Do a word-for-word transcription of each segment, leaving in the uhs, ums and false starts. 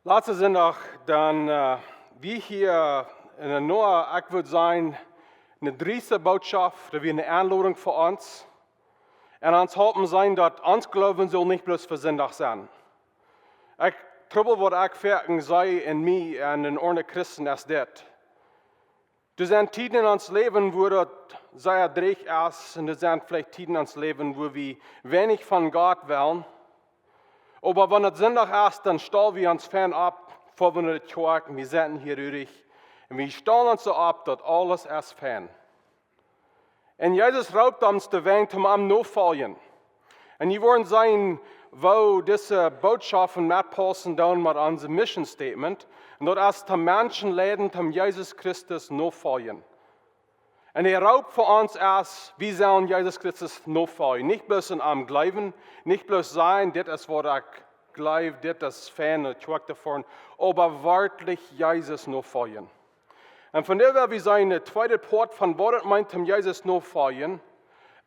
Latste Sindach, dan, äh, wie hia en de Noah, ekj wudd sajen, eene drieste Botschaft, daut wia eene Enlodunk fa ons. Un ons halpen seenen, daut ons Gloowen saul nich bloos fa Sindach sennen. Ekj, Trubbel, waut ekj foaken see en mie un en aundre Christen, es dit. Doa sent Tieden en ons Läwen, wua daut sea dreech es, un doa sent veleicht Tieden en ons Läwen, wua wie weinich von Gott wellen. Oba wan et Sindach es, dan stal wie ons fein opp, fa wie no de Kjoakj, wie sent hia ruhig, un wie stalen ons soo opp, daut aules es fein. Un Jesus roopt ons de Welt, om am notofoljen. Un jie woaren seenen, woo dise Botschaften metpaussen doonen met ons Mission Statement. Un daut es, toom Menschen leiden, toom Jesus Christus notofoljen. Un de Roop fa ons es, wie sellen Jesus Christus notofoljen. Nich bloos aun am jleewen, nich bloos sajen, dit es waut ekj jleew, dit es fein, ekj woa doavon, oba werkjlich Jesus notofoljen. Un vondoag well wie seenen, de tweede Poat von waut et meent, om Jesus notofoljen.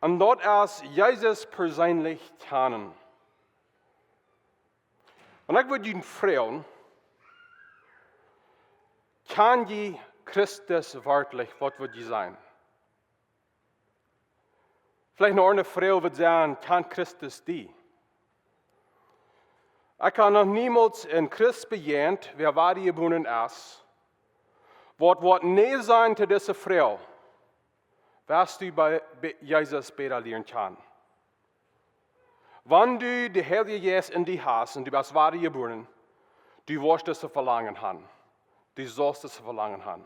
Un daut es Jesus perseenlich kjanen. Un ekj wudd junt froagen, kjan jie Christus werkjlich? Waut wudd jie sajen? Veleicht eene aundre Froag wudd sennen, kjant Christus die? Ekj hab noch niemols een Christ bejäajent, wäa wadajebuaren es, waut woat nä sajen to dise Froag: Woascht du bie, bie Jesus bäta lieren kjanen? Wan du dän Heiljen Jeist en die hast un du best wadajebuaren, du woascht dise Velangen haben. Du saust dise Velangen haben.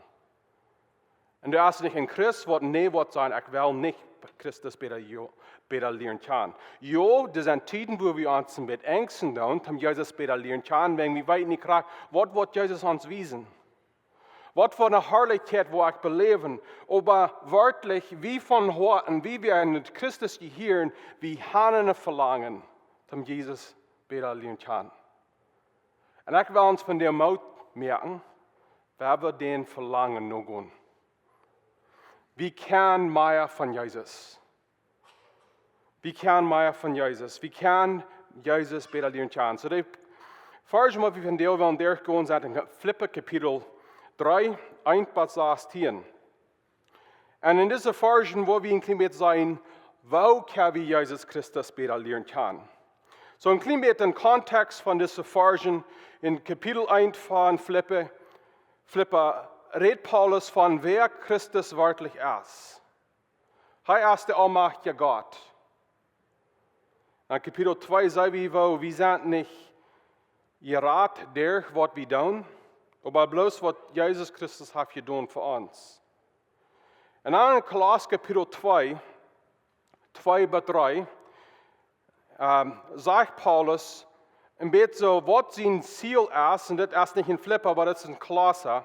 Un doa es nich een Christ, waut nä woat sajen, ekj well nich Christus bäta jo-, bäta lieren kjanen. Jo, doa sent Tieden, wua wie ons een bät enjsten doonen, om Jesus bäta lieren kjanen, wan wie weeten nich krakjt, waut woat Jesus ons wiesen. Waut fa eene Harlichkjeit woa ekj beläwen, oba werkjlich, wie von Hoaten, wie, wie aun Christus jehieren, wie haben een Velangen, om Jesus bäta lieren kjanen. Un ekj well ons vondoag Moot moaken, wua wie dän Velangen nogonen. Wie kjennen mea von Jesus. Wie kjennen mea von Jesus. Wie kjennen Jesus bäta lieren kjanen. Soo, de Varsch, waut wie vondoag wellen derchgonen, sent en Filippa Kapitel dree, eent bat sastieen. Un en dise Varschen woa wie een kjlien bät seenen, woo kjenn wie Jesus Christus bäta lieren kjanen. Soo een kjlien bät em Kontext von dise Varschen, en Kapitel eent von Filippa, Filippa rät Paulus von wäa Christus werkjlich es. Hee es de aulmajchtja Gott. En Kapitel twee saj wie, woo wie sent nich jerat derch waut wie doonen, oba bloos waut Jesus Christus haft jedonen fa ons. Un dan en Kolossa Kapitel twee, twee bat dree, ähm, sajcht Paulus een bät soo, waut sien Ziel es, un daut es nich en Filippa, oba daut es en Kolossa,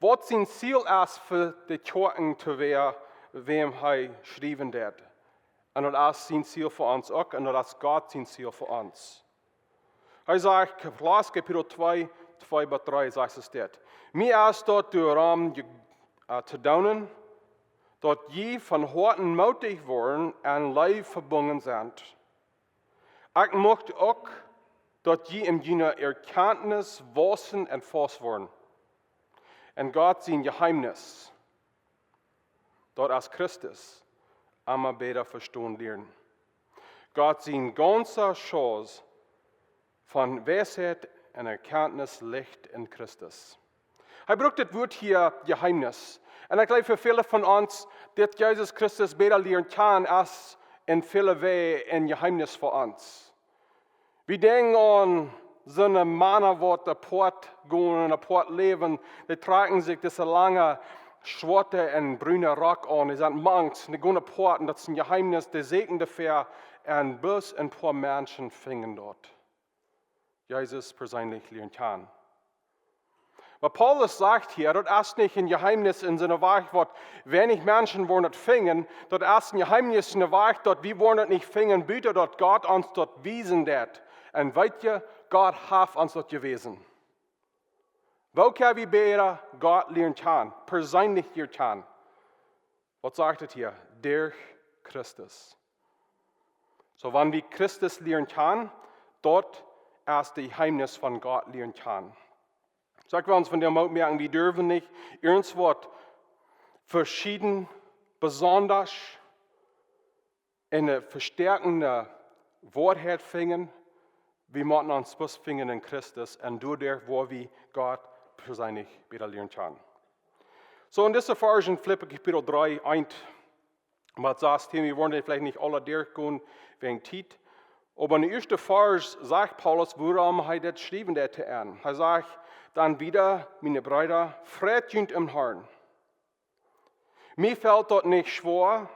waut sien Ziel es fa de Kjoakjen, to wäa, wäm hee schriewen deed. Un daut es sien Ziel fa ons uk, un daut es Gott sien Ziel fa ons. Hee sajcht, Kolossa Kapitel twee, twee bat dree, sajcht et dit: Mie es daut doaromm je-, äh, to doonen, daut jie von Hoaten mootich woaren un leef vebungen sent. Ekj mucht uk, daut jie en june Erkjantnis waussen un faust woaren. Un Gott sien Jeheemnis, daut es Christus, emma bäta vestonen lieren. Gott sien gaunza Schauz von Weisheit un Erkjantnis licht en Christus. Hee brukt daut Wuat hia Jeheemnis. Un ekj jleew, fa väle von ons, daut Jesus Christus bäta lieren kjanen, es en väle Wäaj een Jeheemnis fa ons. Wie denkjen aun soone Mana, waut apoat gonen un apoat läwen, dee trakjen sikj dise lange, schwoate un brune Rock aun. Dee sent Monks, dee gonen apoat, un daut es een Jeheemnis, dee säkjen doafäa, un bloos een poa Menschen finjen daut. Jesus perseenlich lieren kjanen. Oba Paulus sajcht hia, daut es nich een Jeheemnis en soone Wajch, waut weinich Menschen woaren daut finjen, daut es een Jeheemnis en de Wajch, daut wie woaren daut nich finjen, buta daut Gott ons daut wiesen deed. Un weet jie, Gott haft ons daut jewäsen. Woo kjenn wie bäta Gott lieren kjanen, perseenlich lieren kjanen? Waut sajcht et hia? Derch Christus. Soo, wan wie Christus lieren kjanen, daut es daut Jeheemnis von Gott lieren kjanen. Soo, ekj well ons vondoag Moot moaken, wie derwen nich irjentwaut veschieden, besondasch, eene vestäakjende Woarheit finjen. Wie motten ons bloos finjen en Christus un doaderch woa wie Gott perseenlich bäta lieren kjanen. Soo, en dise Varsch en Filippa Kapitel dree, eent bat sastieen, wie woaren veleicht nich aule derchgonen wäajen Tiet. Oba en de ieeschte Varsch sajcht Paulus, wuarom hee dit schriewen deed to an. Hee sajcht dan wada: Miene Breeda, freit junt em Harn. Mie felt daut nich schwoa,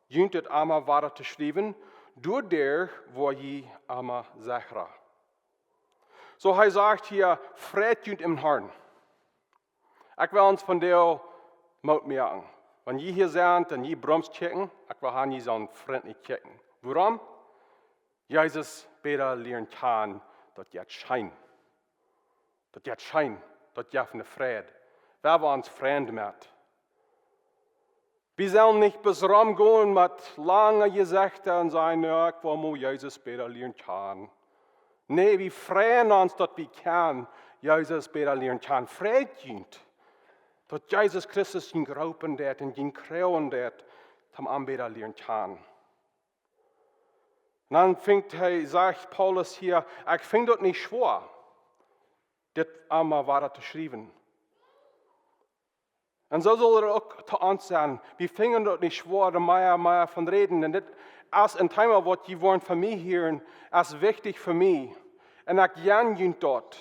junt dit emma wada to schriewen, doaderch woa jie emma secha. Soo, hee sajcht hia: Freit junt em Harn. Ekj well ons vondoag Moot moaken. Wan jie hia sent un jie bromst kjikjen, ekj well han, jie sellen frintlich kjikjen. Wuarom? Jesus bäta lieren kjanen, daut jeit scheen. Daut jeit scheen, daut jeft eene Freid. Wie haben ons Frint met. Wie sellen nich bloos romgonen met lange Jesechta un sajen: "Jo, ekj well mau Jesus bäta lieren kjanen." Nä, wie freien ons, daut wie kjennen Jesus bäta lieren kjanen. Freit junt, daut Jesus Christus junt roopen deed un junt kjrieen deed, toom am bäta lieren kjanen. Un dan finjt hee, sajcht Paulus hia: "Ekj finj daut nich schwoa, dit emma wada to schriewen." Un soo saul et uk to ons sennen. Wie finjen daut nich schwoa, doa mea, mea von räden. Un dit es een Thema, waut jie woaren von mie hieren, es wichtich fa mie. Un ekj jen junt daut,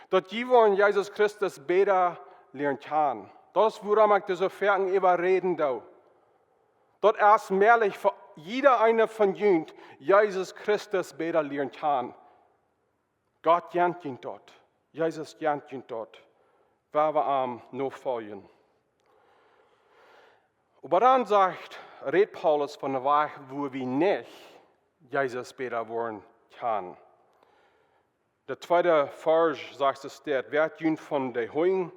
daut jie woaren Jesus Christus bäta lieren kjanen. Daut es, wuarom ekj doa soo foaken äwa räden doo. Daut es mäajlich fa jieda eena von junt, Jesus Christus bäta lieren kjanen. Gott jent junt daut. Jesus jent junt daut, wan wie am nofoljen. Oba dan sajcht, rät Paulus von de Wajch, woo wie nich Jesus bäta woaren kjanen. De tweede Varsch sajcht et: "Wieet junt von de Hunj,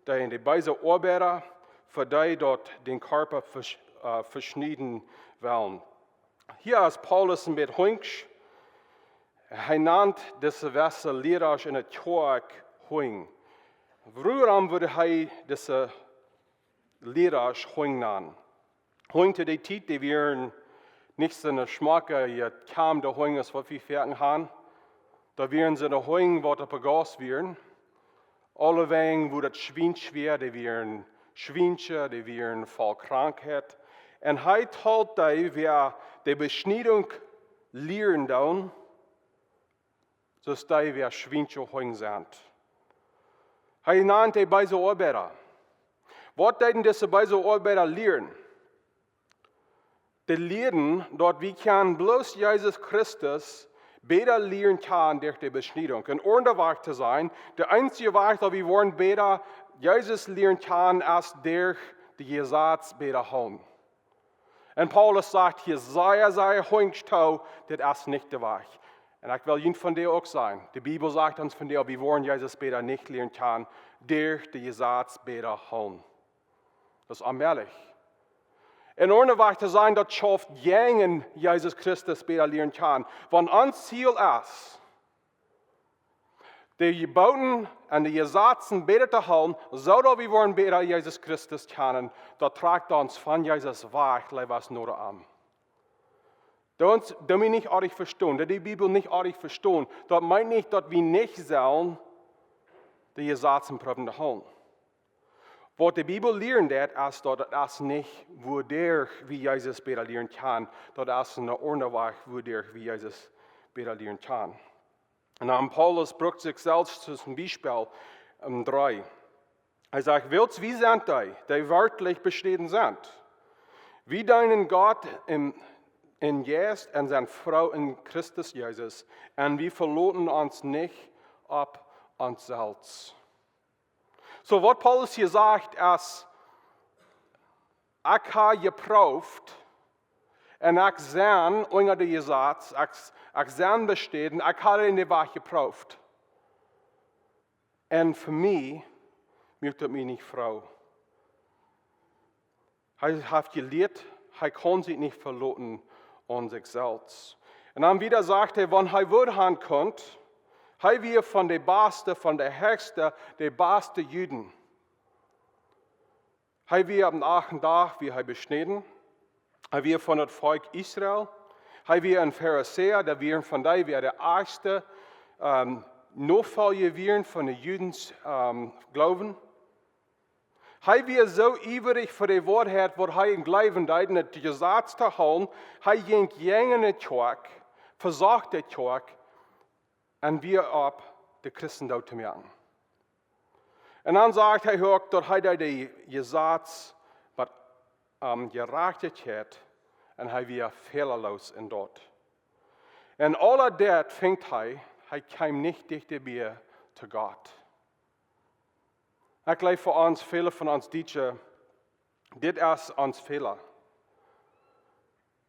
dee en de beese Oabeida, fa dee daut dän Kjarpa vesch-, äh, veschnieden wellen." Hia es Paulus een bät hunjsch. Hee nant dise wesse Liera enne Kjoakj Hunj. Wuarom wudd hee dise Liera Hunj nanen? Hunj to dee Tiet, dee wieren nich soone schmocke, jekjamde Hunj aus waut wie foaken han. Daut wieren soone Hunj, waut opp de Gauss wieren. Aulewäajen, wua daut schwiensch wia, dee wieren schwiensch, dee wieren voll Krankheit. Un hee talt dee, woo de Beschniedunk lieren doonen, soo aus dee wia schwiensche Hunj sent. Hee nant dee beese Oabeida. Waut deeden dise beese Oabeida lieren? Dee lieeden, daut wie kjennen bloos Jesus Christus bäta lieren kjanen derch de Beschniedunk. En aundre Wajch to sajen, de eensje Wajch, daut wie woaren bäta Jesus lieren kjanen, es derch de Jesaz bäta hoolen. Un Paulus sajcht hia sea, sea hunjsch too, dit es nich de Wajch. Un ekj well junt vondoag uk sajen, de Bibel sajcht ons vondoag, wie woaren Jesus bäta nich lieren kjanen derch de Jesaz bäta hoolen. Daut es onmäajlich. En aundre Wajch to sajen, daut schauft jäajen Jesus Christus bäta lieren kjanen. Wan ons Ziel es, de Jeboten un de Jesazen bäta to hoolen, soo daut wie woaren bäta Jesus Christus kjanen, daut trakjt ons von Jesus wajch, leewa aus noda am. Doo ons, doo mie nich oajch vestonen, doo de Bibel nich oajch vestonen. Daut meent nich, daut wie nich sellen de Jesazen proowen to hoolen. Waut de Bibel lieren deit, es daut et es nich, wuaderch wie Jesus bäta lieren kjanen, daut es een aundra Wajch, wuaderch wie Jesus bäta lieren kjanen. Un dan Paulus brukt sikj selfst aus een Biespel, em dree. Hee sajcht: "Wiels wie sent dee, dee werkjlich beschnieden sent. Wie deenen Gott em, em Jeist un sent froo en Christus Jesus. Un wie veloten ons nich opp ons selfst." Soo, waut Paulus hia sajcht es: "Ekj hab jeprooft, un ekj sie unja de Jesaz, ekj, ekj sie beschnieden, ekj hab en de Wajch jeprooft. Un fa mie, mie deed daut nich froo." Hee haft jelieet, hee kaun sikj nich veloten aun sikj selfst. Un dan wada sajcht hee, wan hee wudd han kunt, Hee wia von de baste, von de hechste, de baste Juden. Hee wia aum achten Dach wia hee beschnäden. Hee wia von daut Volkj Israel. Hee wia een Farisäa, daut wia von dee, wia de ieeschte, ähm, Nofolja wia von de Judens, ähm, Gloowen. Hee wia soo iewrich fa de Woarheit, waut hee en jleewen deed, en daut Jesaz to hoolen. Hee jinkj jäajen de Kjoakj, vesocht de Kjoakj, un wia opp, de Christen doot to moaken. Un dan sajcht hee uk, daut hee deed de Jesaz met, ähm, Jerajchtichkjeit, un hee wia fälaloos en daut. Un aul daut finjt hee, hee kjeem nich dichta bie to Gott. Ekj jleew fa ons, väle von ons Dietsche, dit es ons Fäla.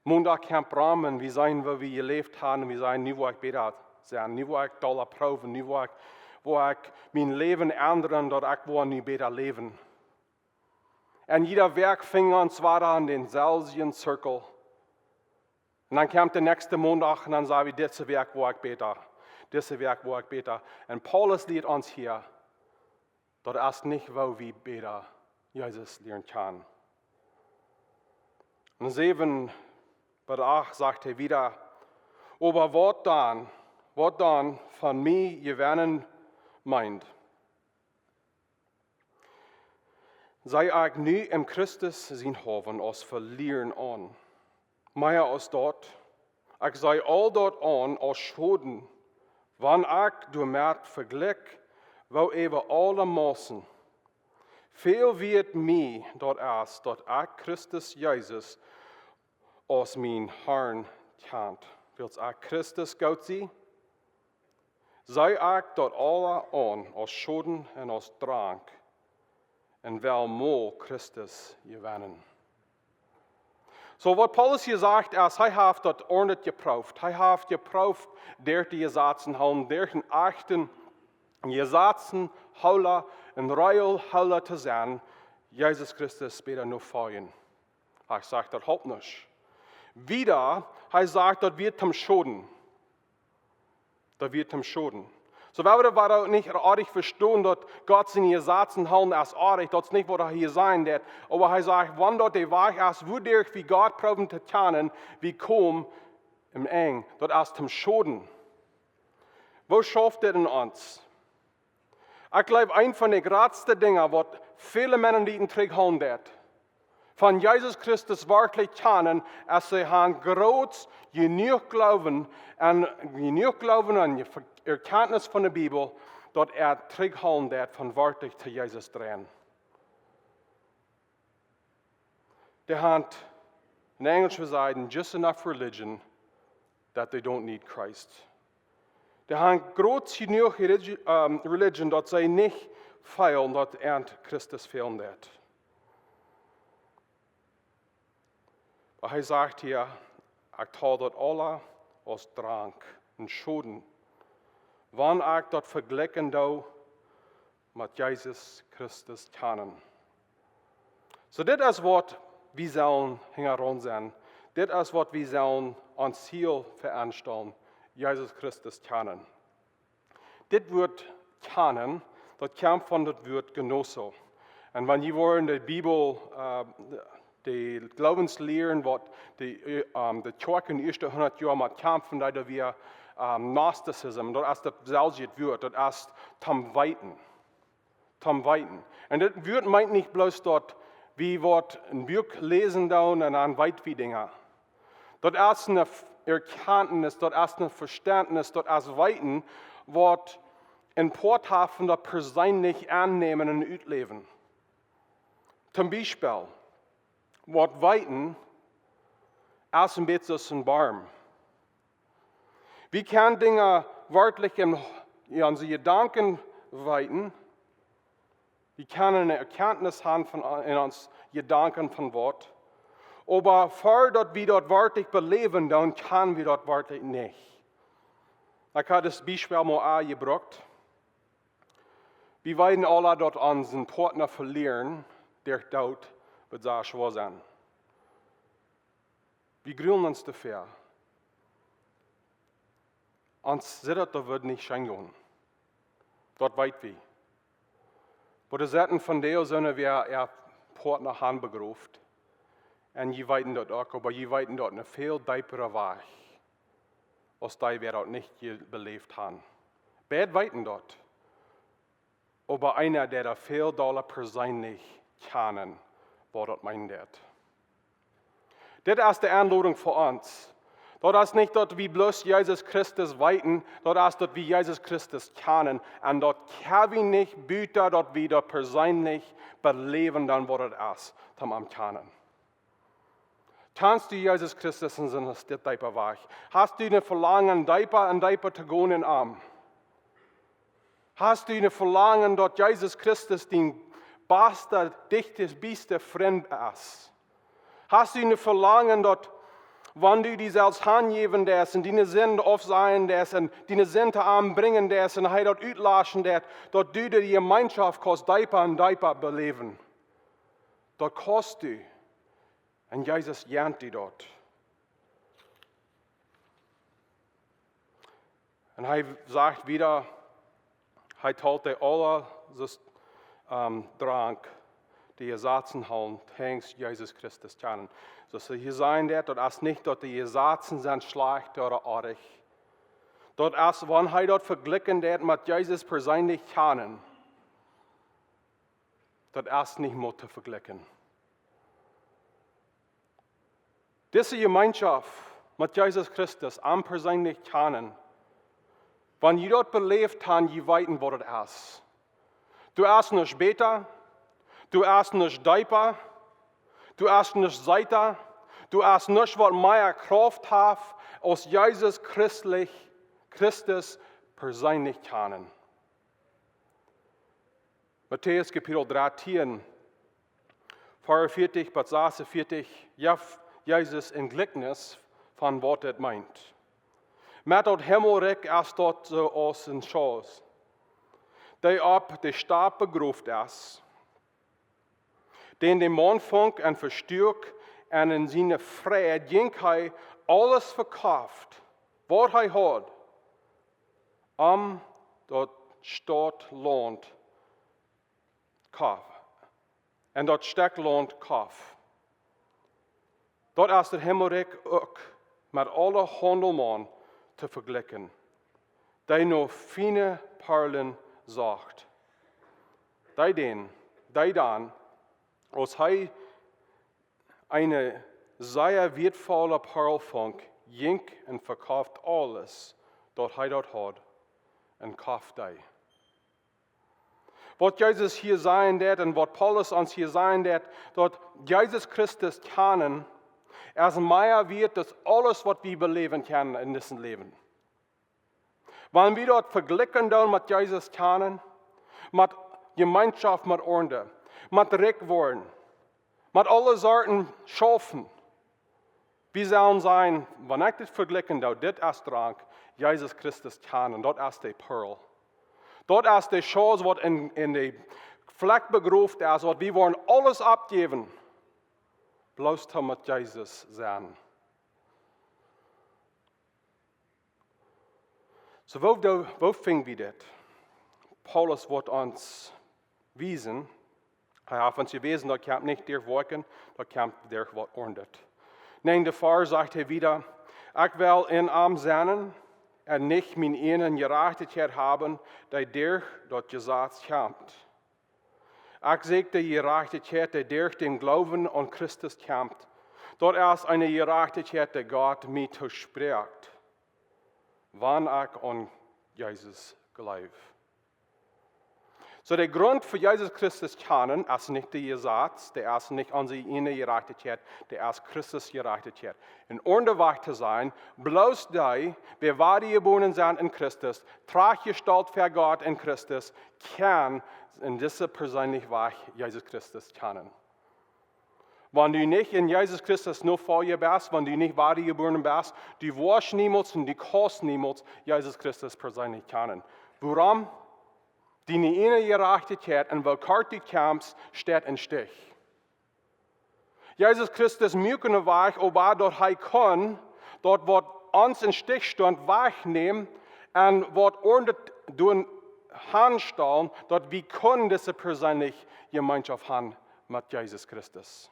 Mondach kjemt rom un wie seenen, woo wie jeläft haben, un wie sajen: "Nu woa ekj bäta sennen, nu woa ekj dolla proowen, nu woa ekj, woa ekj mien Läwen endren, daut ekj woa nu bäta läwen." Un jieda Wäakj finj ons wada aun dänselwjen Zirkel. Un dan kjemt de näakjste Mondach un dan saj wie: "Dise Wäakj woa ekj bäta, dise Wäakj woa ekj bäta." Un Paulus lieet ons hia, daut es nich, woo wie bäta Jesus lieren kjanen. En säwen bat acht sajcht hee wada: "Oba waut dan, waut dan von mie jewennen meent, see ekj nu em Christus sien Hoawen aus velieren aun. Mea aus daut, ekj see aul daut aun aus Schoden, wan ekj doamet vejlikj, woo äwa aule Mausen väl wieet mie daut es, daut ekj Christus Jesus aus mien Harn kjan. Wiels ekj Christus goot sie, see ekj daut aula aun aus Schoden un aus Drank, un well mau Christus jewennen." Soo, waut Paulus hia sajcht, es, hee haft daut orrajcht jeprooft. Hee haft jeprooft, derch de Jesazen hoolen, derch een echten Jesazenhoola, een Reejelhoola to sennen, Jesus Christus bäta nofoljen. Hee sajcht, daut halpt nich. Wada, hee sajcht, daut wia am Schoden. Daut wia am Schoden. Soo, wie wudden uk nich oajch vestonen, daut Gott siene Jesazen hoolen es oajch, daut es nich, waut hee hia sajen deed. Oba hee sajcht, wan daut de Wajch es, wuaderch wie Gott proowen to kjanen, wie komen aum Enj. Daut es am Schoden. Woo schauft dit en ons? Ekj jleew, eent von de jratste Dinja, waut väle Mennoniten trigjhoolen deed von Jesus Christus werkjlich kjanen, es see haben groot jenuach Gloowen un jenuach Gloowen un Erkjantnis von de Bibel, daut et trigjhoolen deed von werkjlich to Jesus dreien. Dee haben, en Enjlisch wudd sajen, just enough religion that they don't need Christ. Dee haben groot jenuach religi-, ähm, religion, daut see nich feelen, daut an Christus fälen deed. Oba hee sajcht hia, ekj tol daut aula aus Drank un Schoden, wan ekj daut vejlikjen doo met Jesus Christus kjanen. Soo, dit es, waut wie sellen hinjaraun sennen. Dit es, waut wie sellen ons Ziel veranstalen, Jesus Christus kjanen. Dit Wuat kjanen, daut kjemt von daut Wuat genoso. Un wan jie woaren de Bibel, äh, de Gloowenslieren, waut de, ähm, de Kjoakj en de ieeschte hundat Joa met kjamfen, daut wia, ähm, Gnosticism, daut es dautselwje Wuat, daut es toom Weeten. Toom Weeten. Un dit Wuat meent nich bloos, daut wie waut een Buak läsen doonen un dan weet wie Dinja. Daut es eene F-, Erkjantnis, daut es een Vestentnis, daut es Weeten, waut een Poat haft von daut persenlich aunnämen un utläwen. Toom Biespel, waut weeten es een bät soo aus een Borm. Wie kjennen Dinja werkjlich en, en onse Jedanken weeten. Wie kjennen eene Erkjantnis haben von, en onse Jedanken von waut. Oba ver daut wie daut werkjlich beläwen, dan kjennen wie daut werkjlich nich. Ekj hab dit Biespel mol aunjebrocht. Wie weeten aula, daut onsen Partner velieren, de Doot woat sea schwoa sennen. Wie grulen ons doafäa. Ons sitt daut, daut woat nich scheen gonen. Daut weet wie. Oba doa sent vondoag soone, wäa äa Poatna han begroft. Un jie weeten daut uk, oba jie weeten daut een väl deepra Wajch, aus dee, wäa daut nich je-, beläft han. Beid weeten daut. Oba eena, dee daut väl dolla perseenlich kjanen, waut daut meenen deit. Dit es de Enlodunk fa ons. Daut es nich, daut wie bloos Jesus Christus weeten, daut es, daut wie Jesus Christus kjanen. Un daut kjenn wie nich buta, daut wie daut perseenlich beläwen, dan waut et es, toom am kjanen. Kjanst du Jesus Christus en sien, es dit deepa Wajch? Hast du een Velangen, deepa un deepa to gonen en am? Hast du een Velangen, daut Jesus Christus dien basta, dichtest, biesta Frint es? Hast du een Velangen, daut, wan du die selfst hanjäwen deist un diene Sind aufsajen deist un diene Sind to am brinjen deist un hee daut utlaschen deit, daut du de Jemeenschoft kaust deepa un deepa beläwen? Daut kaust du. Un Jesus jant die daut. Un hee sajcht wieda, hee talt de aula, soo, ähm, drank, dee Jesazen hoolen, trajcht Jesus Christus kjanen. Soo aus hee hia sajen deit, daut es nich, daut de Jesazen sent schlajcht ooda oajch. Daut es, wan hee daut vejlikjen deit met Jesus perseenlich kjanen, daut es nich mea to vejlikjen. Dise Jemeenschoft met Jesus Christus, am perseenlich kjanen, wan jie daut beläft han, jie weeten, waut et es. Doa es nuscht bäta, doa es nuscht deepa, doa es nuscht seeta, doa es nuscht, waut mea Krauft haft, aus Jesus Christus perseenlich kjanen. Matäus Kapitel drettieen, veaunvieetich bat sasunvieetich, jeft Jesus een Jlikjnis von waut dit meent. Met daut Himmelrikj es daut soo aus een Schauss, dee opp de Stap begroft es, dän de Maun funk un vestuak, un en siene Freid jinkj hee aules vekofft, waut hee haud, om daut Stekj Launt koft, un daut Stekj Launt koft. Daut es daut Himmelrikj uk met aule Haundelmaun to vejlikjen, dee no fiene Parlen socht. Dee dän, dee dan, aus hee eene sea wieetvolle Parl funk, jinkj un vekoft aules, daut hee daut haud, un koft dee. Waut Jesus hia sajen deit un waut Paulus ons hia sajen deit, daut Jesus Christus kjanen es mea wieet aus aules, waut wie beläwen kjennen en disem Läwen. Wan wie daut vejlikjen doonen met Jesus kjanen, met Jemeenschoft met aundre, met rikj woaren, met aule Sorten schaufen, wie sellen sajen, wan ekj dit vejlikjen doo, dit es drank, Jesus Christus kjanen, daut es de Parl. Daut es de Schauss, waut en, en de Flakj begroft es, waut wie woaren aules oppjäwen, bloos om met Jesus sennen. Soo, woo, woo, woo finj wie dit? Paulus woat ons wiesen, hee haft ons jewäsen, daut kjemt nich derch Woakjen, daut kjemt derch waut aundret. Näajende Varsch sajcht hee wieda: "Ekj well en am sennen un nich miene ieejne Jerajchtichkjeit haben, dee derch daut Jesaz kjemt. Ekj sieekj de Jerajchtichkjeit, dee derch dän Gloowen aun Christus kjemt. Daut es eene Jerajchtichkjeit, dee Gott mie toosprakjt, wan ekj aun Jesus jleew." Soo, de Grunt fa Jesus Christus kjanen es nich de Jesaz, dee es nich onse ieejne Jerajchtichkjeit, dee es Christus Jerajchtichkjeit. En aundre Wajch to sajen, bloos dee, wäa wadajebuaren sent en Christus, trajchtjestalt ver Gott en Christus, kjennen en dise perseenliche Wajch Jesus Christus kjanen. Wan du nich en Jesus Christus Nofolja best, wan du nich wadajebuaren best, du woascht niemols un du kaust niemols Jesus Christus perseenlich kjanen. Wuarom? Diene ieejne Jerajchtichkjeit un woo kort du kjemst, steit em Stich. Jesus Christus muak eenen Wajch, oba daut hee kunn, daut waut ons em Stich stunt, wajchnämen un waut aundret doonen hanstalen, daut wie kjennen dise perseenelje Jemeenschoft haben met Jesus Christus.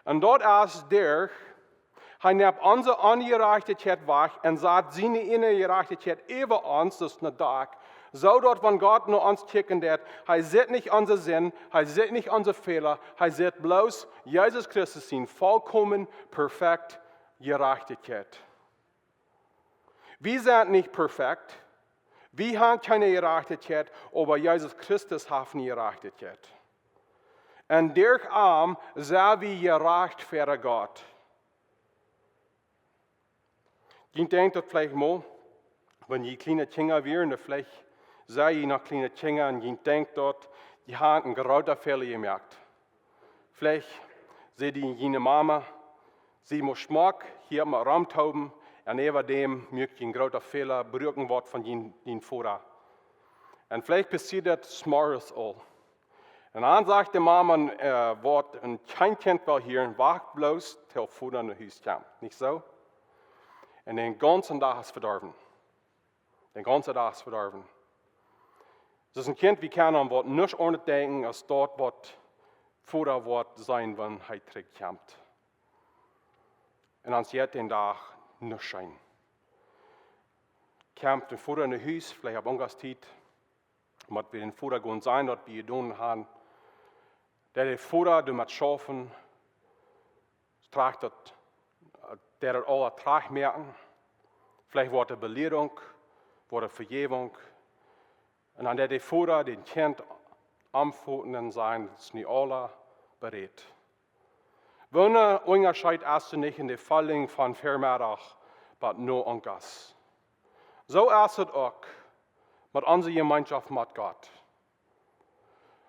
Un daut es derch, hee nemt onse Onjerajchtichkjeit wajch un sat siene ieejne Jerajchtichkjeit äwa ons, daut es een Dak, soo daut wan Gott no ons kjikjen deit, hee sitt nich onse Sind, hee sitt nich onse Fäla, hee sitt bloos Jesus Christus siene volkomne, perfekte Jerajchtichkjeit. Wie sent nich perfekt, wie haben kjeene Jerajchtichkjeit, oba Jesus Christus haft eene Jerajchtichkjeit. Un derch am sent wie jerajcht ver Gott. Jie denkjen daut veleicht mol, wan jie kjliene Kjinja wieren, veleicht sent jie noch kjliene Kjinja un jie denkjen daut, jie haben eenen grooten Fäla jemoakt. Veleicht säd june Mama, see must schmock hia mau romtoben, un äwa däm muak jie eenen grooten Fäla, bruaken waut von jun, jun Voda. Un veleicht passieet daut zemorjes aul. Un dan sajcht de Mama, äh, waut een Kjint well hieren, wacht bloos, till Voda no Hus kjemt. Nich soo? Un dän gaunzen Dach es vedorwen. Dän gaunzen Dach es vedorwen. Daut es een Kjint, wie kjennen aun waut nuscht aundret denkjen, aus daut waut Voda woat sennen, wan hee trigjkjemt. Un ons jeit dän Dach nuscht scheen. Kjemt de Voda no Hus, veleicht opp onse Tiet, waut wie dän Voda gonen seenen, daut wie jedonen haben, daut de Voda doamet schaufen, trajcht daut, daut aula trajchtmoaken, veleicht woat de Belierunk, woat de Vejäwunk, un dan deit de Voda dän Kjint aunfoten un sajen, daut es nu aula bereed. Woone Unjascheet es doa nich en de Fäla von Väameddach bat no onse? Soo es daut uk met onse Jemeenschoft met Gott.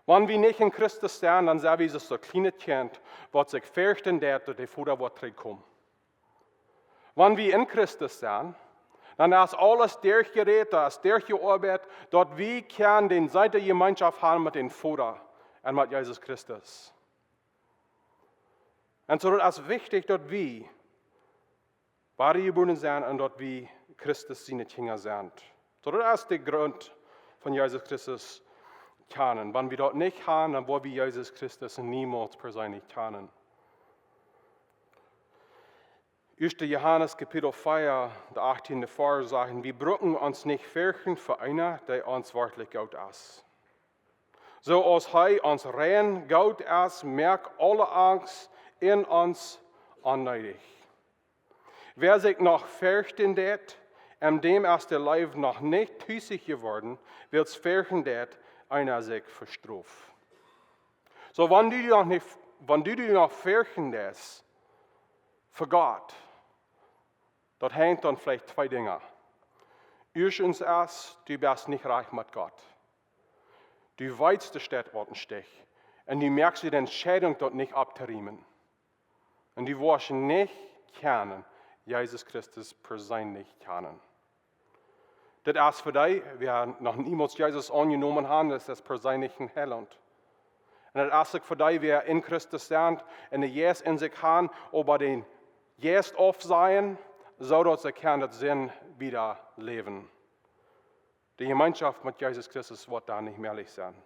Wan wie nich en Christus sent, dan sent wie soo aus een kjlienet Kjint, waut sikj ferchten deit, daut de Voda woat trigjkomen. Wan wie en Christus sent, dan es aules derchjerädt, daut es derchjeoabeit, daut wie kjennen dee selwje Jemeenschoft haben met dän Voda un met Jesus Christus. Un soo daut es wichtich, daut wie wadajebuaren sent un daut wie Christus siene Kjinja sent. Soo daut es de Grunt von Jesus Christus kjanen. Wan wie daut nich haben, dan woa wie Jesus Christus niemols perseenlich kjanen. Ieeschte Johanes Kapitel vea, de achttiende Varsch sajcht: Wie brucken ons nich ferchten ver eenen, dee ons werkjlich goot es. Soo aus hee ons rein goot es, moakt aule Angst en ons onneedich. Wäa sikj noch ferchten deit, aun däm es de Leew noch nich tusich jeworden, wiels ferchten deit eena sikj vestroft. Soo, wan du noch nich, wan du die noch ferchten deist ver Gott, daut hangt aun veleicht twee Dinja. Ieeschtens es, du best nich rajcht met Gott. Du weetst, doa steit waut em Stich. Un du moakst die de Entscheidunk, daut nich auftorieemen. Un du woascht nich kjennen Jesus Christus perseenlich kjanen. Daut es fa dee, wäa noch niemols Jesus aunjenomen haft, daut es perseenlich een Heilaunt. Un daut es uk fa dee, wäa en Christus sent, un de Jeist en sikj haben, oba dän Jeist aufsajen, soo daut see kjennen daut Sind wada läwen. De Jemeenschoft met Jesus Christus woat dan nich mäajlich sennen.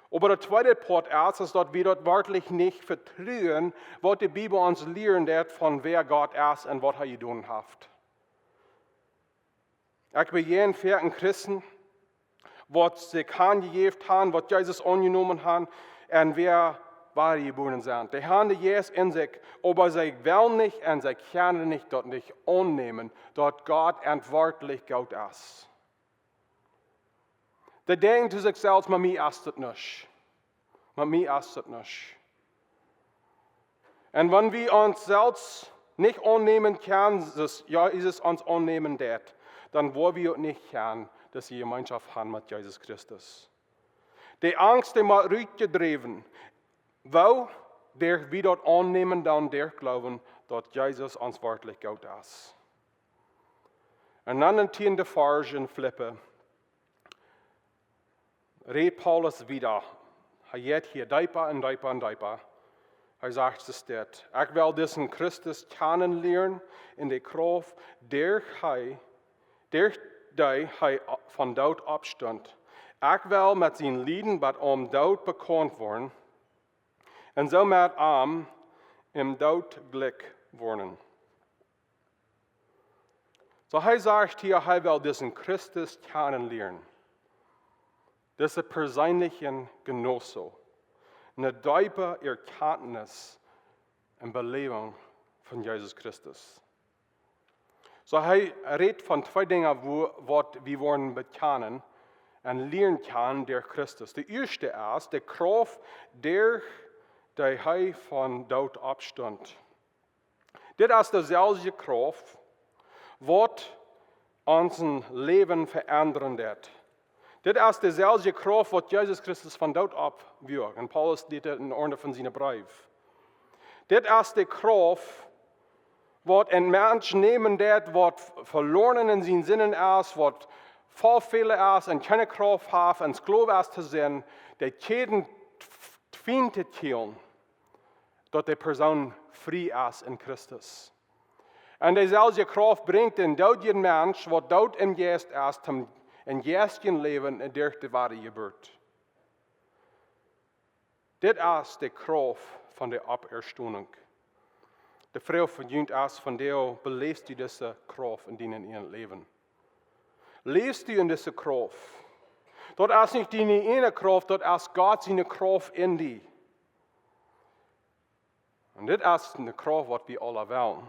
Oba de tweede Poat es, es daut wie daut werkjlich nich vetruen, waut de Bibel ons lieren deit von wäa Gott es un waut hee jedonen haft. Ekj bejäajen väl Christen, waut sikj hanjejäft haben, waut Jesus aunjenomen haben, un wäa wadajebuaren sent. Dee haben de Jeist en sikj, oba see wellen nich un see kjennen nich daut nich aunnämen, daut Gott werkjlich goot es. Dee denkjen to sikj selfst: Met mie es daut nuscht. Met mie es daut nuscht. Un wan wie ons selfst nich aunnämen kjennen, soo aus Jesus ons aunnämen deit, dan woa wie uk nich kjennen, daut wie Jemeenschoft haben met Jesus Christus. De Angst, dee mott rutjedräwen, woo, derch wie daut aunnämen, dan derch jleewen, daut Jesus ons werkjlich goot es. Un dan em tieenden Varsch en Filipa rät Paulus wada. Hee jeit hia deepa un deepa un deepa. Hee sajcht, es dit: Ekj well disen Christus kjanen lieren en de Krauft, derch hee, derch dee hee von doot oppstunt. Ekj well met sien Lieden bat aum Doot bekaunt woaren un soo met am em Doot jlikj woaren. Soo hee sajcht hia, hee well disen Christus kjanen lieren. Dise perseenelje Genossen. Eene deepe Erkenntnis un Beläwunk von Jesus Christus. Soo hee rät von twee Dinja, wua, waut wie woaren bekjanen un lieren kjanen derch Christus. De ieeschte es de Krauft, derch dee hee von doot oppstunt. Dit es deeselwje Krauft, waut ons Läwen veendren deed. Dit es deeselwje Krauft, waut Jesus Christus von doot oppwakjt. Un Paulus deed dit en eenen von siene Breew. Dit es de Krauft, waut een Mensch nämen deed, waut veloaren en siene Sinden es, waut voll Fäla es un kjeene Krauft haft, een Sklow es to sennen, dee kjäden fien to kjrieen, daut de Persoon frie es en Christus. Un deeselwje Krauft brinjt een doodjen Mensch, waut doot em Jeist es, toom een jeistlichet Läwen derch de Wadajeburt. Dit es de Krauft von de Oppstonunk. De Froag von junt es vondoag: Beläfst du dise Krauft en dien ieejnet Läwen? Läfst du en dise Krauft? Daut es nich diene ieejne Krauft, daut es Gott siene Krauft en die. Un dit es eene Krauft, waut wie aula wellen.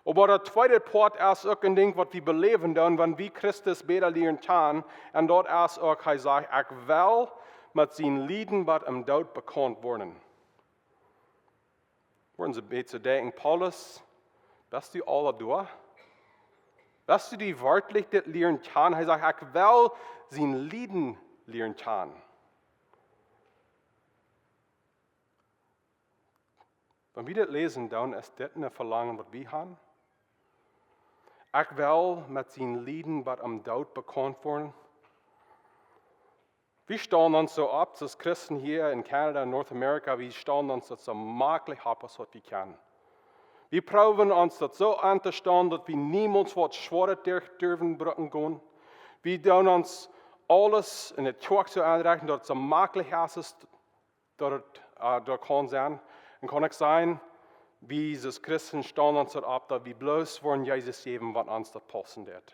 Oba daut tweede Poat es uk een Dinkj, waut wie beläwen doonen, wan wie Christus bäta lieren kjanen. Un daut es uk, hee sajcht: Ekj well met sien Lieden bat aum Doot bekaunt woaren. Woaren see een bät denkjen: Paulus, best du aul doa? Best du die werkjlich dit lieren kjanen? Hee sajcht: Ekj well sien Lieden lieren kjanen. Wan wie dit läsen, dan es dit een Velangen, waut wie haben. Ekj well met sien Lieden bat aum Doot bekaunt woaren. Wie stalen ons soo opp, aus Christen hia en Canada, North America, wie stalen ons daut soo maklich opp, aus waut wie kjennen. Wie proowen ons daut soo aun to stalen, daut wie niemols waut Schwoaret derch derwen brucken gonen. Wie doonen ons aules en de Kjoakj soo aunrechten, daut et soo maklich es, aus daut et, äh, daut kaun sennen. Un kaun uk sennen, wie aus Christen stalen ons daut opp, daut wie bloos woaren Jesus jäwen, wan ons daut paussen deit.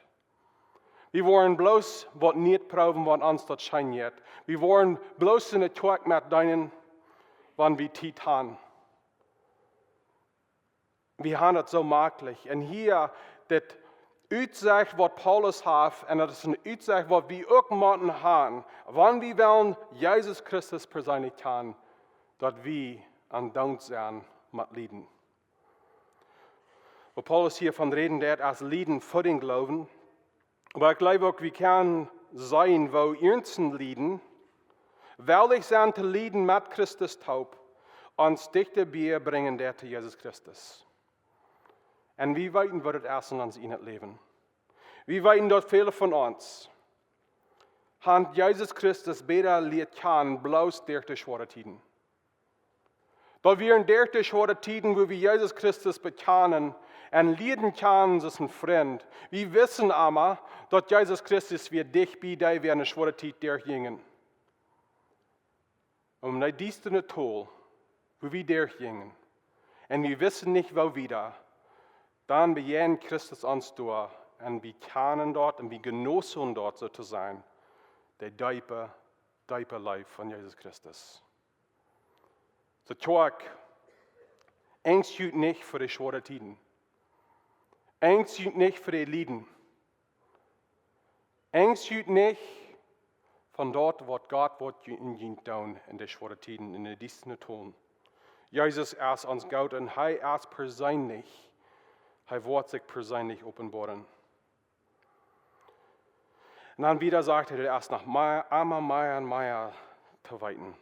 Wie woaren bloos waut nich proowen, wan ons daut scheen jeit. Wie woaren bloos en de Kjoakj met deenen, wan wie Tiet haben. Wie haben et soo maklich. Un hia dit Utsecht, waut Paulus haft, un daut es een Utsecht, waut wie uk motten haben, wan wie wellen Jesus Christus perseenlich kjanen, daut wie aun doont sennen met Lieden. Waut Paulus hia von räden deit, es Lieden fa dän Gloowen. Oba ekj jleew uk, wie kjennen seenen, woo iernste Lieden, wellich sennen to lieden met Christus toop, ons dichta bie brinjen deit to Jesus Christus. Un wie weeten, waut et es en ons ieejnet Läwen. Wie weeten, daut väle von ons haben Jesus Christus bäta lieren kjanen, bloos derch de schwoare Tieden. Daut wie en derch de schwoare Tieden, wua wie Jesus Christus bekjanen un lieren kjanen aus een Frint. Wie wissen emma, daut Jesus Christus wia dicht bie dee, waut ne schwoare Tiet derchjinjen. Om ne diestre Tol, wua wie derchjinjen. Un wie wissen nich, woo wieda. Dan bejäajent Christus ons doa un wie kjanen daut un wie jenossen daut, soo to sajen, de deepe, deepe Leew von Jesus Christus. Soo, Kjoakj, enjst junt nich fa de schwoare Tieden. Enjst junt nich fa de Lieden. Enjst junt nich von daut, waut Gott woat en junt doonen en de schwoare Tieden, en de diestre Tol. Jesus es ons Gott un hee es perseenlich. Hee woat sikj perseenlich openboaren. Un dan wieda sajcht hee, et es noch mea, emma mea un mea to weeten.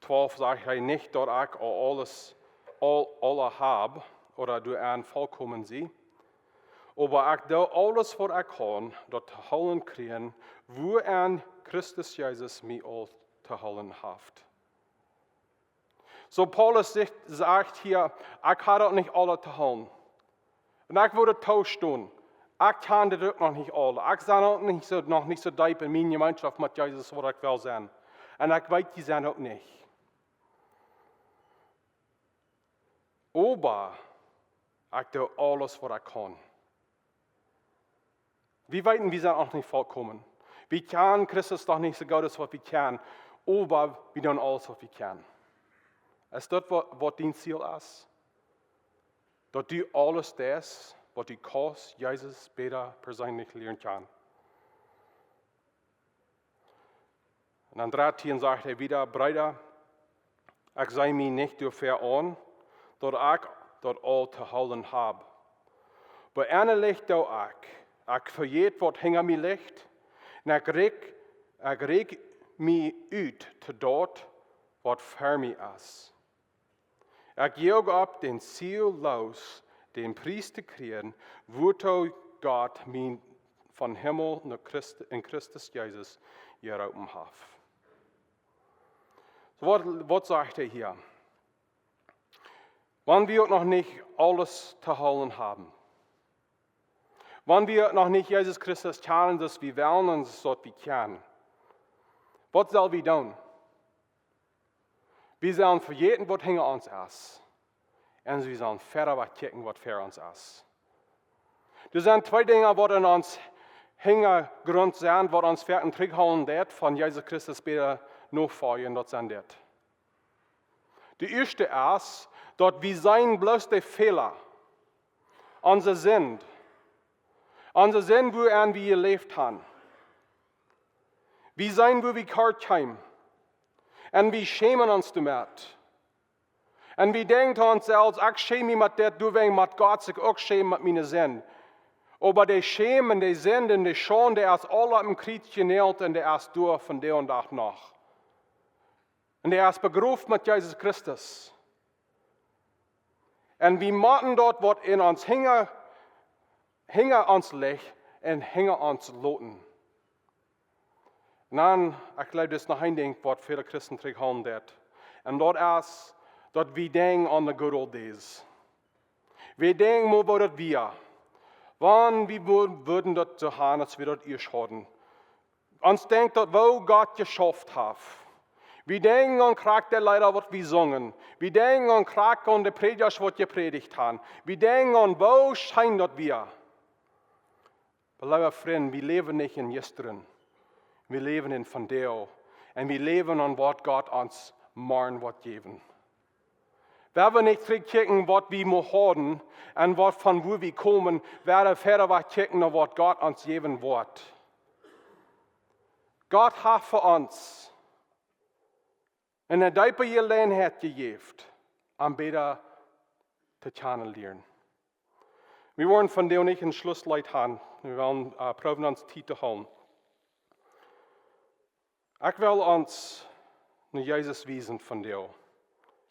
Twalf sajcht hee: Nich daut ekj aul aules, aul, aule hab, ooda doarenn volkomen sie, oba ekj doo aules, waut ekj kaun, daut to hoolen kjrieen, wuarenn Christus Jesus mie aul to hoolen haft. Soo Paulus sajcht, sajcht hia: Ekj hab daut nich aules to hoolen. Un ekj wudd daut toostonen. Ekj kjan dit uk noch nich aul. Ekj sie uk nich soo, noch nich soo deep en miene Jemeenschoft met Jesus, waut ekj well sennen. Un ekj weet, jie sent uk nich. Oba ekj doo aules, waut ekj kaun. Wie weeten, wie sent noch nich volkomen. Wie kjanen Christus noch nich soo goot aus waut wie kjanen, oba wie doonen aules, waut wie kjanen. Es daut waut, waut dien Ziel es? Daut du aules deist, waut du kaust, Jesus bäta perseenlich lieren kjanen. Un dan drettieen sajcht hee wada: Breeda, ekj see mie nich doafäa aun, daut ekj daut aul to hoolen hab. Oba ennalich doo ekj, ekj vejät, waut hinja mie licht, un ekj rikj, ekj rikj mie ut to daut, waut ver mie es. Ekj joag opp, dän Ziel loos, dän Pries to kjrieen, wuatoo Gott mie vom Himmel no Christ, en Christus Jesus jeroopen haft. Soo, waut, waut sajcht hee hia? Wan wie uk noch nich aules to hoolen haben, wan wie uk noch nich Jesus Christus kjanen, soo aus wie wellen un soo aus wie kjanen, waut sell wie doonen? Wie sellen vejäten, waut hinja ons es. Un wie sellen ver wajch kjikjen, waut ver ons es. Doa sent twee Dinja, waut en ons Hinjagrunt sent, waut ons foaken trigjhoolen deit von Jesus Christus bäta nofoljen, daut sent dit. Daut ieeschte es, daut wie seenen bloos de Fäla, onse Sind, onse Sind, wua wie jeläft haben. Wie seenen, wua wie kort kjeemen. Un wie schämen ons doamet. Un wie denkjen to ons selfst: Ekj schäm mie met dit, doawäajen mott Gott sikj uk schämen met miene Sind. Oba de Schäm un de Sind un de Schaund, dee es aul opp een Kjriez jenäajelt un dee es doa vondoag dän Dach noch. Un dee es begroft met Jesus Christus. Un wie motten daut, waut en ons hinja, hinja ons licht un hinja ons loten. Un dan, ekj jleew, doa es noch een Dinkj, waut väle Christen trigjhoolen deit. Un daut es, daut wie denkjen aun the good old days. Wie denkjen mau, woo daut wia. Wan wie wua-, wudden daut soo haben, aus wie daut ieescht hauden. Ons denkjt daut, woo Gott jeschauft haft. Wie denkjen aun krakjt de Leeda, waut wie sungen. Wie denkjen aun krakjt aun de Prädjasch, waut jeprädicht haben. Wie denkjen aun, woo scheen daut wia. Oba leewe Frind, wie läwen nich en jistren. Wie läwen en vondoag. Un wie läwen aun, waut Gott ons morjen woat jäwen. Wie woaren nich trigjkjikjen, waut wie mau hauden un waut, von wua wie komen, wie woaren ver wajch kjikjen no waut Gott ons jäwen woat. Gott haft fa ons eene deepe Jeläajenheit jejäft, am bäta to kjanen lieren. Wie woaren vondoag nich een Schlussleet haben. Wie wellen, äh, proowen ons Tiet to hoolen. Ekj well ons no Jesus wiesen vondoag.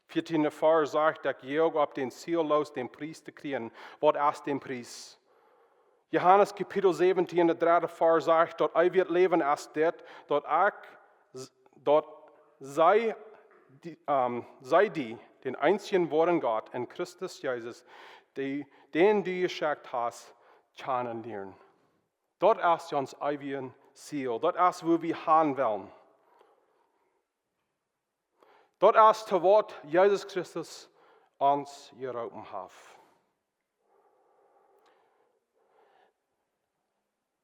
Vieetieende Varsch sajcht, ekj joag opp, dän Ziel loos, dän Pries to kjrieen. Waut es dän Pries? Johanes Kapitel säwentieen, de dredde Varsch sajcht, daut eewje Läwen es dit, daut ekj, daut see die, ähm, see die, dän eensjen woaren Gott un Christus Jesus, dee, dän du jeschekjt hast, kjanen lieren. Daut es ons eewjet Ziel. Daut es, wua wie han wellen. Daut es, to waut Jesus Christus ons jeroopen haft.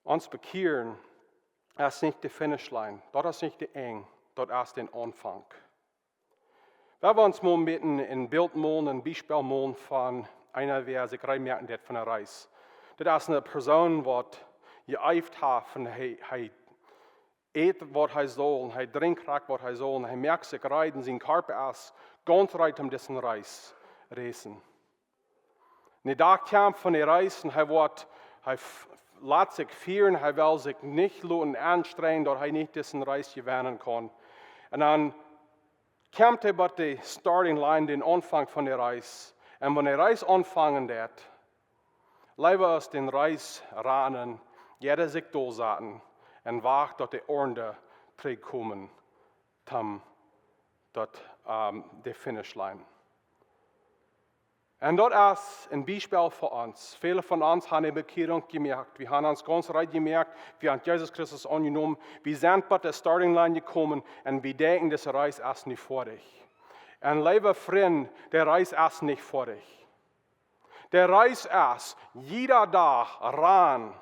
Ons Bekjieren es nich de finish line. Daut es nich daut Enj. Daut es de Aunfank. Wie wellen ons mol een bät een Bilt molen, een Biespel molen von eena, wäa sikj reed moaken deit fa eene Reis. Daut es eene Persoon, waut jeeeft haft, un hee, hee ät, waut hee saul, un hee drinkjt krakjt, waut hee saul, un hee moakt sikj reed, un sien Kjarpa es gaunz reed, om dise Reis to räsen. Un de Dach kjemt von de Reis un hee woat, hee f-, lat sikj fieren, hee well sikj nich loten aunstrenjen, daut hee nich dise Reis jewennen kaun. Un dan kjemt hee bie de starting line, dän Aunfank von de Reis. Un wan de Reis aunfangen deit, leewa aus dän Reis ranen, jeit hee sikj dol saten un wacht, daut de aundre trigjkomen, tom, daut, ähm, de finish line. Un daut es een Biespel fa ons. Väle von ons haben eene Bekjierunk jemoakt. Wie haben ons gaunz rein jemoakt. Wie haben Jesus Christus aunjenomen. Wie sent bie de starting line jekomen un wie denkjen, dise Reis es nu foadich. Un leewe Frind, de Reis es nich foadich. De Reis es, jieda Dach rannen,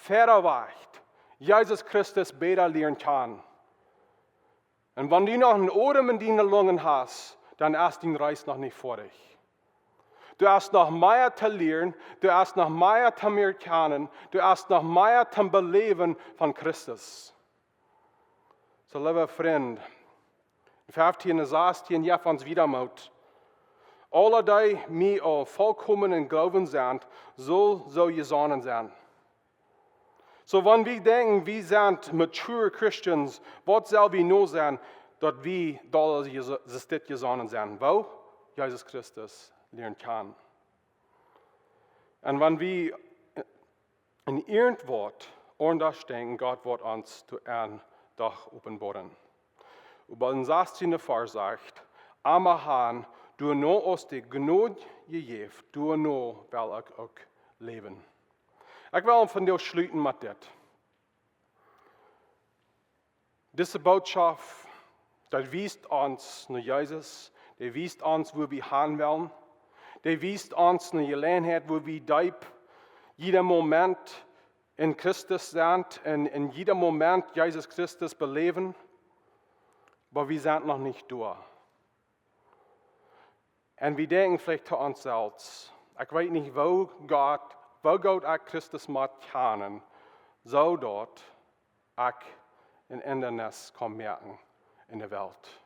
wieda wajch, Jesus Christus bäta lieren kjanen. Un wan du noch een Odem en diene Lungen hast, dan es dien Reis noch nich foadich. Du hast noch mea to lieren, du hast noch mea to lieren kjanen, du hast noch mea to beläwen von Christus. Soo, leewe Frind, feftieen un sastieen jeft ons wieda Moot. Aule dee, dee aul volkomen em Gloowen sent, sellen soo jesonnen sennen. Soo, wan wie denkjen, wie sent mature Christians, waut sell wie nu sennen, daut wie doa jes-, jes-, dit jesonnen sent? Woo? Jesus Christus lieren kjanen. Un wan wie en irjent waut aundasch denkjen, Gott woat ons to een Dach openboaren. Oba em sastieen Varsch sajcht: "Aun mie han, doano aus de Jnod jejäft, doano well ekj uk läwen." Ekj well vondoag schluten met dit. Dise Botschaft, dee wiest ons no Jesus, dee wiest ons, wua wie han wellen, dee wiest ons ne Jeläajenheit, wua wie deep jieda Moment en Christus sent un en jieda Moment Jesus Christus beläwen, oba wie sent noch nich doa. Un wie denkjen veleicht to ons selfst: "Ekj weet nich, woo Gott, woo goot ekj Christus mott kjanen, soo daut ekj een Endanis kaun moaken en de Welt."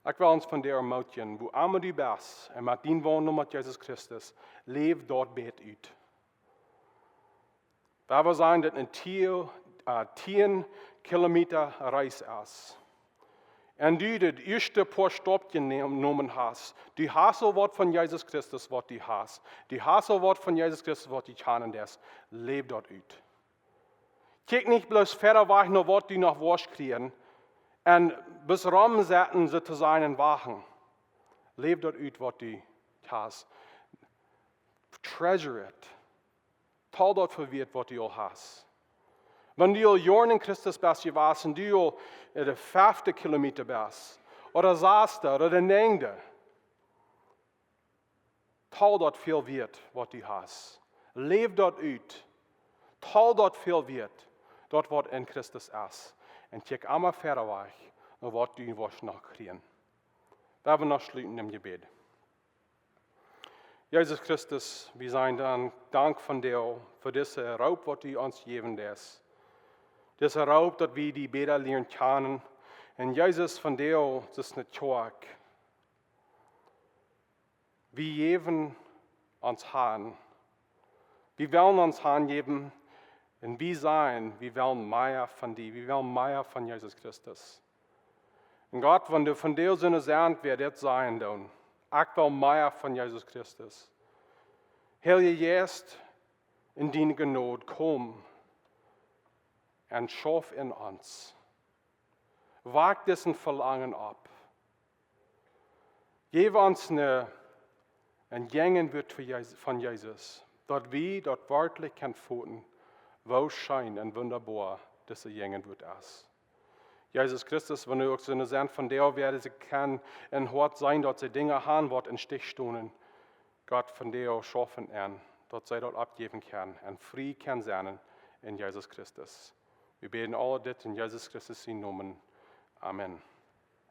Ekj well ons vondoag ermootjen, wua emma du best, un met dien Waundel met Jesus Christus, läw daut bät ut. Wie wellen sajen, daut een tieen, äh, tieen Kilometa Reis es. Un du daut ieeschte poa Staup jenem-, jenomen hast, du hast aul waut von Jesus Christus, waut du hast. Du hast aul waut von Jesus Christus, waut du kjanen deist. Läw daut ut. Kjikj nich bloos wieda wajch no waut du noch woascht kjrieen un best romsetten, soo to sajen, un wachten. Läw daut ut, waut du hast. Treasure it. Tel daut fa wieet, waut du aul hast. Wan du aul Joaren en Christus best jewast un du aul, äh, de fefte Kilometa best, ooda saste, ooda de näajende, tel daut fa wieet, waut du hast. Läw daut ut. Tel daut fa wieet, daut waut en Christus es. Un kjikj emma wieda wajch no waut du woascht noch kjrieen. Wie wellen noch schluten em Jebäd. Jesus Christus, wie sajen die Dank vondoag fa dise Roop, waut du ons jejäft hast. Dise Roop, daut wie die bäta lieren kjanen. Un Jesus, vondoag es ne Kjoakj. Wie jäwen ons han. Wie wellen ons hanjäwen un wie sajen, wie wellen mea von die, wie wellen mea von Jesus Christus. Un Gott, wan du vondoag soone sent, wäa dit sajen doonen: "Ekj well mea von Jesus Christus." Heilja Jeist, en diene Jnod, komm un schauff en ons. Wajch disen Velangen opp. Jeff ons ne, een Jäajenwuat fa Jesus, von Jesus, daut wie daut werkjlich kjennen feelen, woo scheen un wundaboa dise Jäajenwuat es. Jesus Christus, wan doa uk soone sent vondoag, wäa dise kjennen em Hoat seenen, daut see Dinja han, waut em Stich stonen, Gott, vondoag schauff en, daut see daut oppjäwen kjennen un frie kjennen sennen en Jesus Christus. Wie bäden aul dit en Jesus Christus sienen Nomen. Amen.